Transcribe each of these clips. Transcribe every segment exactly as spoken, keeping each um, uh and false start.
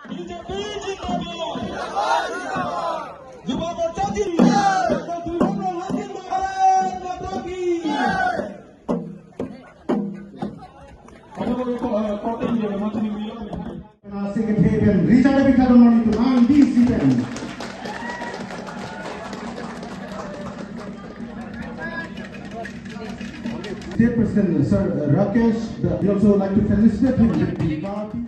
बीजेपी जिंदाबाद। युवा मोर्चा जिंदाबाद। भारत माता की। Secretary pen Richard Abikar Domoni to ang D C pen. State President Sir Rakesh, the, we also like to felicitate him with the party.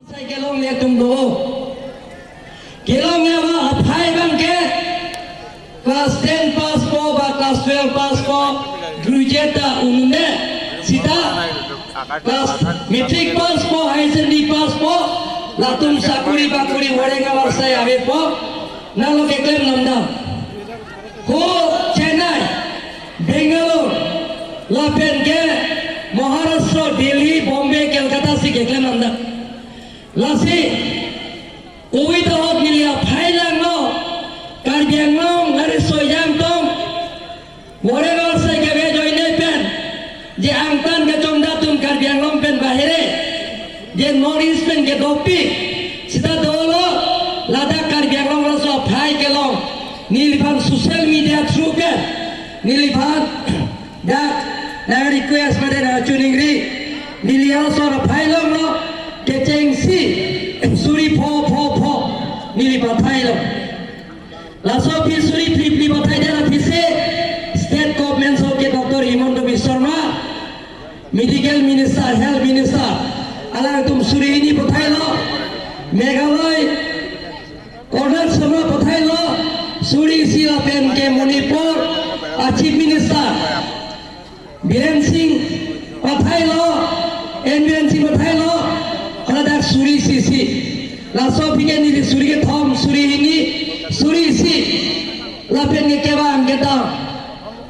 Sai kelongle atum do. Kelongle aphai abang ke class ten pass po ba class twelve pass po, graduate ta un-e, seta class matric pass po, higher secondary pass po, latum sakuri bakuri voreng avarsai ave po, nanglo keklem lamdam. Ho Chennai, Bangalore, lapen ke Maharashtra, Delhi, Bombay, Kolkata si keklem lamdam. Lasi, ui ta hot neli aphai langlo, Karbi Anglong, lari soyang tong, voreng avarsai kave ajoine pen, je angtan kachongdat atum Karbi Anglong pen bahere, je North East pen ke dopik, seta dolo, ladak Karbi Anglong laso aphai kelong, neliphan social media through pen, neliphan, dak, nang request mate nang chuningri, neli aso aphai longlo, kechengsi, suri pho pho pho, neli pathailo. Laso aphi suri phli phli pathai det aphisi, State Government so ke Doctor Himanta Biswa Sarma, Medical Minister, Health Minister, alangtum suri hini pathailo, Meghalaya, Conrad Sangma pathailo, suri isi lapen ke Manipur a Chief Minister Biren Singh pathailo, N Biren Singh pathailo, haladak suri isi isi. Laso aphi ke neli suri kethom, suri hini, suri isi. Lapen ke kevang kedam.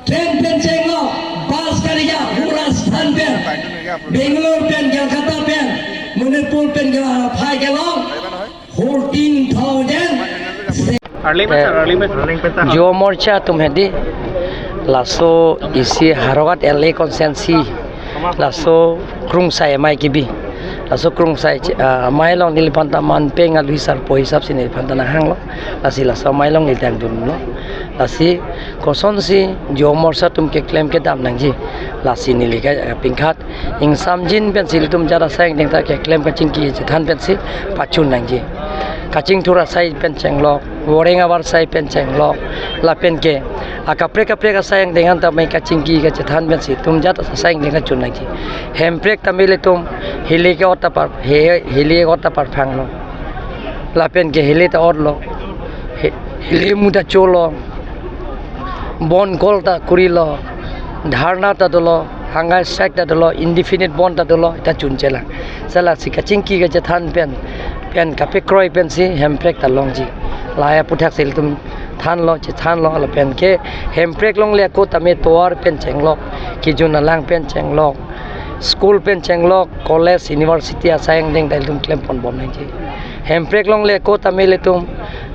Train pen chenglo, bus kariga, Rajasthan pen, Bangalore pen, Kolkata pen, Manipur pen ke aphai kelong. Fourteen thousand. Arling pen, sir, arling pen. Yuva Morcha atum hedi, laso isi Howraghat L A constituency, laso Krungsai amei kebi, laso Krungsai, ah, amei along neliphan ta man peng alui sarpo hisap si neliphan ta nanghanglo, lasi laso amei along neli dangdunlo, lasi kosonsi Yuva Morcha atum keklem kedam nangji, lasi neli ke, ah, pingkhat ingsamjin pensi ilitum jat asai angdeng ta keklem kachingki chethan pensi pachun nangji. Kachingthur asai pen chenglok, voreng avarsai pen chenglok, lapen ke akaprek kaprek asai angdeng an ta mei kachingki kachethan pensi itum jat asai angdeng ta chun nangji. Hemprek ta mei ilitum hili ke-ot ta par, he, hili ke-ot ta parphanglo, lapen ke hili ta otlo, he, hili mu ta cholo, bon kol ta kurilo, dharna ta dolo, hunger strike ta dolo, indefinite bon ta dolo, ta chunchelang. Sela si kachingki kachethan pen, pen kapekroi pensi Hemprek ta longji. Lahai aphuthak si ilitum thanlo, chethanlo, lapen ke Hemprek longle ako tame tovar pen chenglok, kejun alang pen chenglok, school pen chenglok, college, university asai angdeng ta ilitum klem ponbom nangji. Hemprek longle ako tame ilitum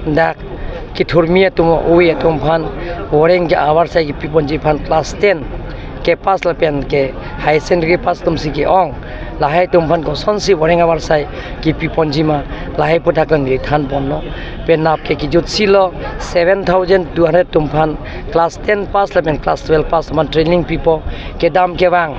Dak kethurmi atum, ove atum aphan voreng ke avarsai kepiponji aphan class ten kepass lapen ke higher secondary pass atum si ke-ong, lahai atum aphan kosonsi voreng avarsai kepiponji ma, lahai aputhak neli thanponlo. Penap ke kejutsi lo, seven thousand two hundred atum aphan class ten pass lapen class twelve pass atum aphan training pipo, kedam kevang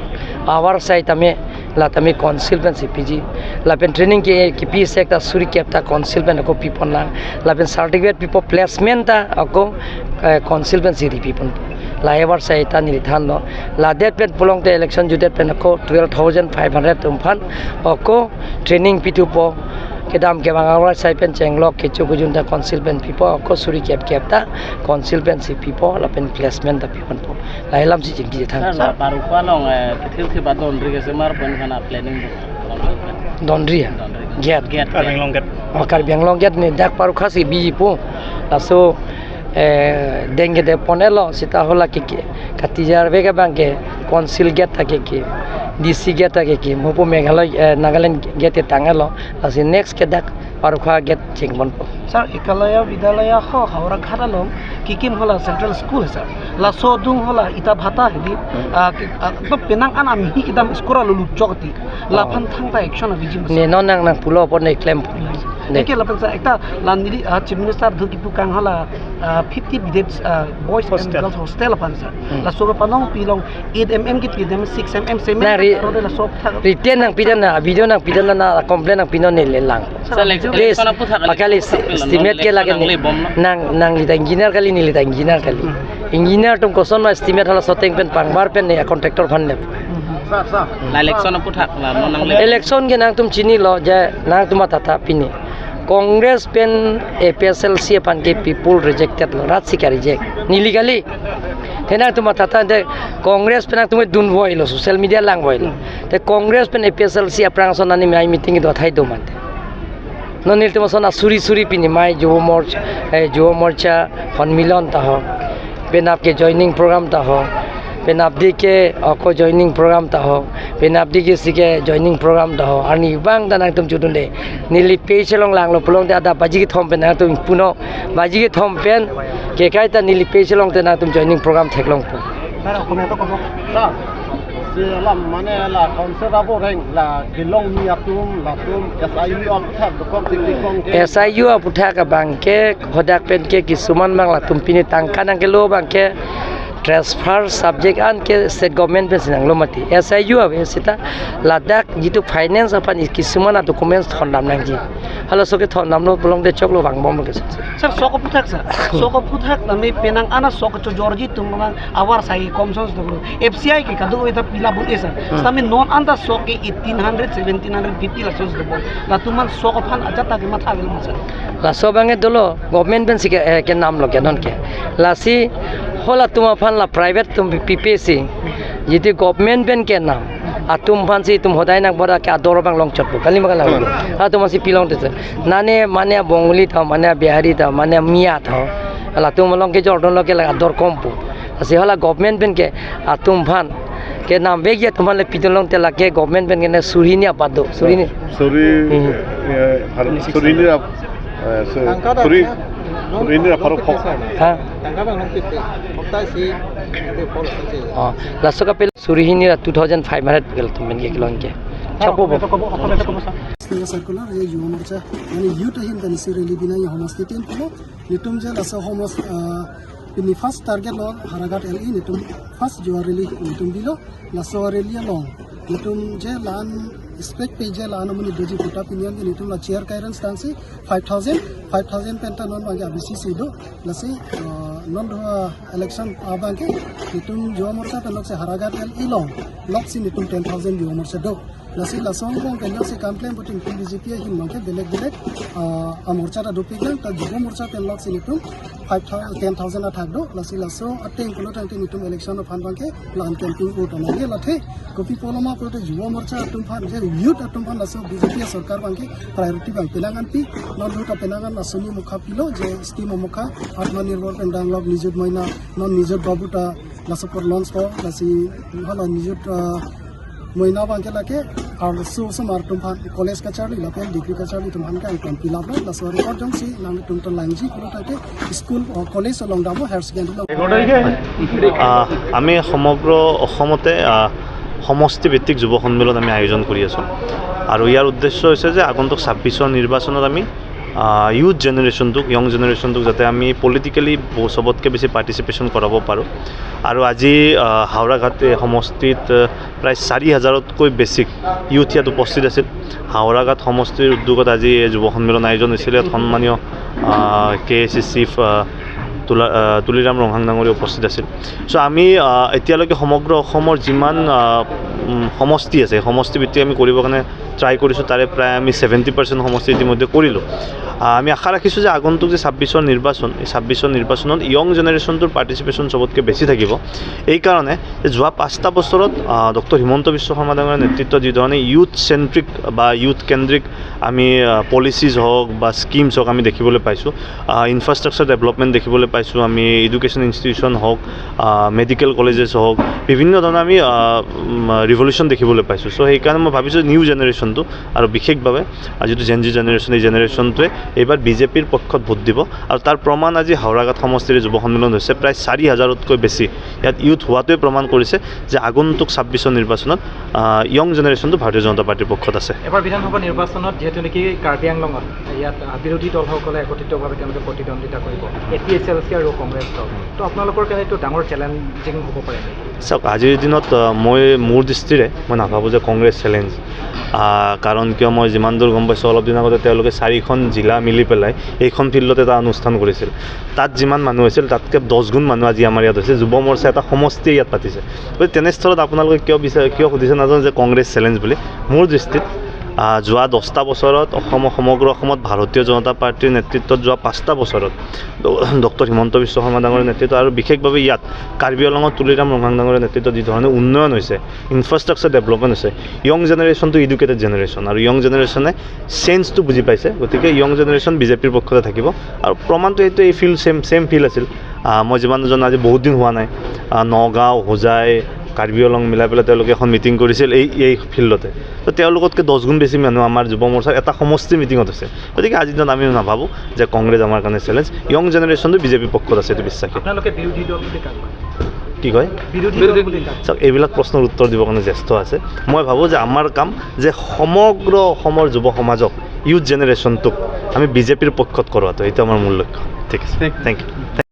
avarsai tame, la tame council pensi piji. Lapen training ke, kepi sek ta suri kep ta council pen ako piponlang. Lapen certificate pipo, placement ta ako, eh, council pensi ri pipon. La avarsai ta neli thanlo. Ladet pen pulote election jutdet pen ako twelve thousand five hundred atum aphan ako training pithupo. Kedam kevang avarsai pen chenglok kecho kejun ta council pen pipo, ako suri kep kep ta council pensi pipo, lapen placement ta piponpo. Lahai alamsi chingki than. Sir, la Parukha along, eh, kethil thip adon ri kesemar pen kana planning do. Donri ya? Donri. Gate. Gate. Karbi Anglong Gate. Oh, Karbi Anglong Gate ne dak Parukha si bipo. Laso, eh, deng kedeponlo seta hala ke ke. Katijar vek abang ke Council Gate ta ke ke. D C Gate ta ke ke. Mopo Meghalaya, eh, Nagaland Gate tanglo. Lasi next ke dak Parukha Gate chingponpo. Sir, Ekalaya Vidyalaya ho Howraghat along kekim hala Central School, sir. Laso adung hala Ita Bhata hedi, ah, ke, ah, to penang an amhi kedam school along lutchok ti. Oh. Laphan thangta action abiji ma, sir? Ne non nang nangpulo apot ne klem. Ne. Eke lapen, sir, ekta la neli, ah, Chief Minister do kipu kang hala, ah, fifty bidets, ah, boys and girls hostel aphan, sir. Hmm. Laso aphan nangpilong eight M M kipi dem, six M M cement. Na ri-, laso thak. Written nangpidam na, video nangpidam na, complaint nangpinon neli lang. Sir, sir, election, please, election aphuthak kali. Pakali sti-, election estimate ke lake nang ne. Lebom na. Nang, nangli ta engineer kali, neli ta engineer kali. Hmm. Engineer atum koson ma estimate hala soteng pen pangbar pen ne contractor aphan ne. Hmm. Sir, sir. La election aphuthak la non nangle. Election ke nangtum chinilo je nangtum matha tha pini. Congress pen A P H L C aphan ke people rejected lo, rat si ke-reject. Neli kali. Te nangtum matha tha te Congress pen nangtum dunvoilo, social media langvoilo. Te Congress pen A P H L C aphrang ason ani mai meeting do athai do mate. Non nelitum ason asuri suri pini mai Yuva Morcha, eh, Yuva Morcha Honmilan ta ho. Penap ke joining program ta ho. Penap di ke ako joining program ta ho. Penap di ke si ke joining program ta ho. Arni bang ta nangtum chudunde. Neli page along langlo pulote adap baji kethom pen nangtum puno. Baji kethom pen ke kaita neli page along te nangtum joining program theklongpo. Sir, si alam mane la council avoreng la kelongmi atum, latum S I U aphuthak dokok tiktikong ke. S I U aphuthak abang ke hadak pen ke kisuman abang latum pini tangka nangkelo abang ke transfer subject an ke state government pensi nanglo mati. S I U ave seta ladak jitu finance aphan kisuman a-documents thondam nangji. Halaso ke thondamlo pulote choklo vangbomlo ke. Sir, sok aphuthak, sir. Sok aphuthak tame penang an sok chojorji atum abang avarsai komson do. F C I ke kadokave ta pila bun-e, sir. Hmm. Tame non an ta sok ke eighteen hundred, seventeen hundred fifty laso do. Latum an sok aphan ajat ta kematha avel, sir. Laso abang ke dolo, government pensi ke, eh, kenamlo ke non ke. Lasi halatum aphan la private atum pi-, pipe si. Jitu government pen kenam atum aphansi itum hodai nang bora ke ador abang longchotpo. Kali ma kalang. Hmm. Atum asi pilongte, sir. Nane mane Bengali ta, mane Bihari ta, mane Miya ta. Latum along kejordunlo ke la ador kompo. Lasi hala government pen ke atum aphan kenam vekji atum aphan le pidunlongte lake government pen ke ne suri hini apat do. Suri hini. Suri, hmm, eh, har-, suri hini ra, eh, su-, tangka dak suri, ya. Suri hini ra pharo phok. Ha? Tangka abang nangpite. Hopta isi, ate pol sache. Oh, laso kape suri hini ra two thousand five hundred kel atum pen ke kelong ke. Chokpo bo. Circular, ye Yuva Morcha, mane youth ahin ta nisi rally binai ya Homas Titin pulo. Netum je laso Homas, ah, pini first target lo Howraghat L E, netum first jo rally netum bilo, laso rally along netum je la-an expect pe je la-an amonit doji puta pini an netum la chair clearance tangsi five thousand, five thousand pen ta non abang ke abisi si do, lasi, ah, non do, ah, election abang ke netum Yuva Morcha pen loksi Howraghat L E along loksi netum ten thousand Yuva Morcha do. Lasi laso angbong pen si kam klem putin pini B J P ahin abang ke belek belek, ah, amorcha ta dopik nang, ta Yuva Morcha pen loksi netum five thousand, ten thousand athak do. Lasi laso ateng pulo tangte netum election aphan abang ke la-an campaign ko ta nangji, lasi kopi pulo ma pulote Yuva Morcha atum aphan, je youth atum aphan laso B J P sorkar abang ke priority abang penang an pi, non do ta penang an laso ni mukha pilo, je scheme mukha, Atmanirbhar pen danglok, Nijut Moina, non Nijut Babu ta laso apor launch ko, lasi hala Nijut, ah, Moina bangke lake arloso osomar atum aphan college kacharli lapen degree kacharli atum aphan ke angton pilap lo, laso record jongsi nangtum ton langji pulo tangte school o college along damo higher secondary lo. আহ, আমি সমগ্ৰ অসমতে, আহ, সমষ্টিভিত্তিক যুৱ সন্মিলন আমি আয়োজন কৰি আছোঁ আৰু ইয়াৰ উদ্দেশ্য হৈছে যে আগন্তুক ছাব্বিছৰ নিৰ্বাচনত আমি, আহ, ইউথ জেনেৰেশ্যনটোক, য়ং জেনেৰেশ্যনটোক যাতে আমি পলিটিকেলি ব-, চবতকৈ বেছি পাৰ্টিচিপেশ্যন কৰাব পাৰোঁ। আৰু আজি, আহ, হাওৰাঘাট এই সমষ্টিত, আহ, প্ৰায় চাৰি হাজাৰতকৈ বেছি ইউথ ইয়াত উপস্থিত আছিল। হাওৰাঘাট সমষ্টিৰ উদ্যোগত আজি এই যুৱ সন্মিলন আয়োজন হৈছিল। ইয়াত সন্মানীয়, আহ, কে এ চি চিফ, আহ, তুলা-, আহ, তুলিৰাম ৰংহাং ডাঙৰীয়া উপস্থিত আছিল। চ' আমি, আহ, এতিয়ালৈকে সমগ্ৰ অসমৰ যিমান, আহ, উম, সমষ্টি আছে, সমষ্টিভিত্তিক আমি কৰিবৰ কাৰণে ট্ৰাই কৰিছোঁ। তাৰে প্ৰায় আমি ছেভেণ্টি পাৰ্চেণ্ট সমষ্টি ইতিমধ্যে কৰিলোঁ। আহ, আমি আশা ৰাখিছোঁ যে আগন্তুক যে ছাব্বিছৰ নিৰ্বাচন, এই ছাব্বিছৰ নিৰ্বাচনত য়ং জেনেৰেশ্যনটোৰ পাৰ্টিচিপেশ্যন চবতকৈ বেছি থাকিব। এইকাৰণে যে যোৱা পাঁচটা বছৰত, আহ, ডক্টৰ হিমন্ত বিশ্ব শৰ্মা ডাঙৰীয়াৰ নেতৃত্বত যি ধৰণে ইউথ চেণ্ট্ৰিক বা ইউথ কেন্দ্ৰিক আমি, আহ, পলিচিজ হওক বা স্কিমছ হওক আমি দেখিবলৈ পাইছোঁ, আহ, ইনফ্ৰাষ্ট্ৰাকচাৰ ডেভেলপমেণ্ট দেখিবলৈ পাইছোঁ, আমি এডুকেশ্যন ইনষ্টিটিউশ্যন হওক, আহ, মেডিকেল কলেজেছ হওক, বিভিন্ন ধৰণৰ আমি, আহ, উম, ৰিভলিউশ্যন দেখিবলৈ পাইছোঁ। চ' সেইকাৰণে মই ভাবিছোঁ নিউ জেনেৰেশ্যনটো আৰু বিশেষভাৱে, আহ, যিটো জেন জি জেনেৰেশ্যন, এই জেনেৰেশ্যনটোৱে এইবাৰ বি জে পিৰ পক্ষত ভোট দিব। আৰু তাৰ প্ৰমাণ আজি হাওৰাঘাট সমষ্টিৰ যুৱ সন্মিলন হৈছে, প্ৰায় চাৰি হাজাৰতকৈ বেছি ইয়াত ইউথ হোৱাটোৱে প্ৰমাণ কৰিছে যে আগন্তুক ছাব্বিছৰ নিৰ্বাচনত, আহ, য়ং জেনেৰেশ্যনটো ভাৰতীয় জনতা পাৰ্টিৰ পক্ষত আছে। এবাৰ বিধানসভা নিৰ্বাচনত যিহেতু নেকি কাৰ্বি আংলঙত ইয়াত, আহ, বিৰোধী দলসকলে একত্ৰিতভাৱে তেওঁলোকে প্ৰতিদ্বন্দ্বিতা কৰিব, এ পি এইচ এল চি আৰু কংগ্ৰেছ দল। তো আপোনালোকৰ কাৰণে এইটো ডাঙৰ চেলেঞ্জিং হ'ব পাৰে নেকি? চাওক, আজিৰ দিনত, আহ, মই মোৰ দৃষ্টিৰে মই নাভাবোঁ যে কংগ্ৰেছ চেলেঞ্জ। আহ, কাৰণ কিয়, মই যিমান দূৰ গম পাইছোঁ, অলপ দিন আগতে তেওঁলোকে চাৰিখন জিলা মিলি পেলাই এইখন ফিল্ডত এটা অনুষ্ঠান কৰিছিল। তাত যিমান মানুহ হৈছিল, তাতকৈ দহ গুণ মানুহ আজি আমাৰ ইয়াত হৈছে। যুৱ মৰ্চা এটা সমষ্টিয়ে ইয়াত পাতিছে। গতিকে তেনেস্থলত আপোনালোকে কিয় বিচাৰে, কিয় সুধিছে নাজানো যে কংগ্ৰেছ চেলেঞ্জ বুলি। মোৰ দৃষ্টিত, আহ, যোৱা দহটা বছৰত অসম, সমগ্ৰ অসমত ভাৰতীয় জনতা পাৰ্টিৰ নেতৃত্বত যোৱা পাঁচটা বছৰত ড-, ডক্টৰ হিমন্ত বিশ্ব শৰ্মা ডাঙৰীয়াৰ নেতৃত্বত আৰু বিশেষভাৱে ইয়াত কাৰ্বি আংলঙত তুলিৰাম ৰংহাং ডাঙৰীয়াৰ নেতৃত্বত যি ধৰণে উন্নয়ন হৈছে, ইনফ্ৰাষ্ট্ৰাকচাৰ ডেভেলপমেণ্ট হৈছে, য়ং জেনেৰেশ্যনটো এডুকেটেড জেনেৰেশ্যন আৰু য়ং জেনেৰেশ্যনে চেঞ্জটো বুজি পাইছে। গতিকে য়ং জেনেৰেশ্যন বি জে পিৰ পক্ষতে থাকিব। আৰু প্ৰমাণটো এইটো, এই ফিল্ড ছেম, ছেম ফিল্ড আছিল। আহ, মই যিমান জানো আজি বহুত দিন হোৱা নাই। আহ, নগাঁও, হোজাই, কাৰ্বি আংলং মিলাই পেলাই তেওঁলোকে এখন মিটিং কৰিছিল এই, এই ফিল্ডতে। তো তেওঁলোকতকৈ দহ গুণ বেছি মানুহ আমাৰ যুৱ মৰ্চাৰ এটা সমষ্টি মিটিঙত আছে। গতিকে আজিৰ দিনত আমি নাভাবোঁ যে কংগ্ৰেছ আমাৰ কাৰণে চেলেঞ্জ। য়ং জেনেৰেশ্যনটো বি জে পিৰ পক্ষত আছে, এইটো বিশ্বাসী। আপোনালোকে বিৰোধী দল বুলি কাক মানে? কি কয়? বিৰোধী দল বুলি কাক? চাওক, এইবিলাক প্ৰশ্নৰ উত্তৰ দিবৰ কাৰণে জ্যেষ্ঠ আছে। মই ভাবোঁ যে আমাৰ কাম যে সমগ্ৰ অসমৰ যুৱ সমাজক, ইউথ জেনেৰেশ্যনটোক আমি বি জে পিৰ পক্ষত কৰোৱাটো, এইটো আমাৰ মূল লক্ষ্য। ঠিক আছে, থেংক ইউ।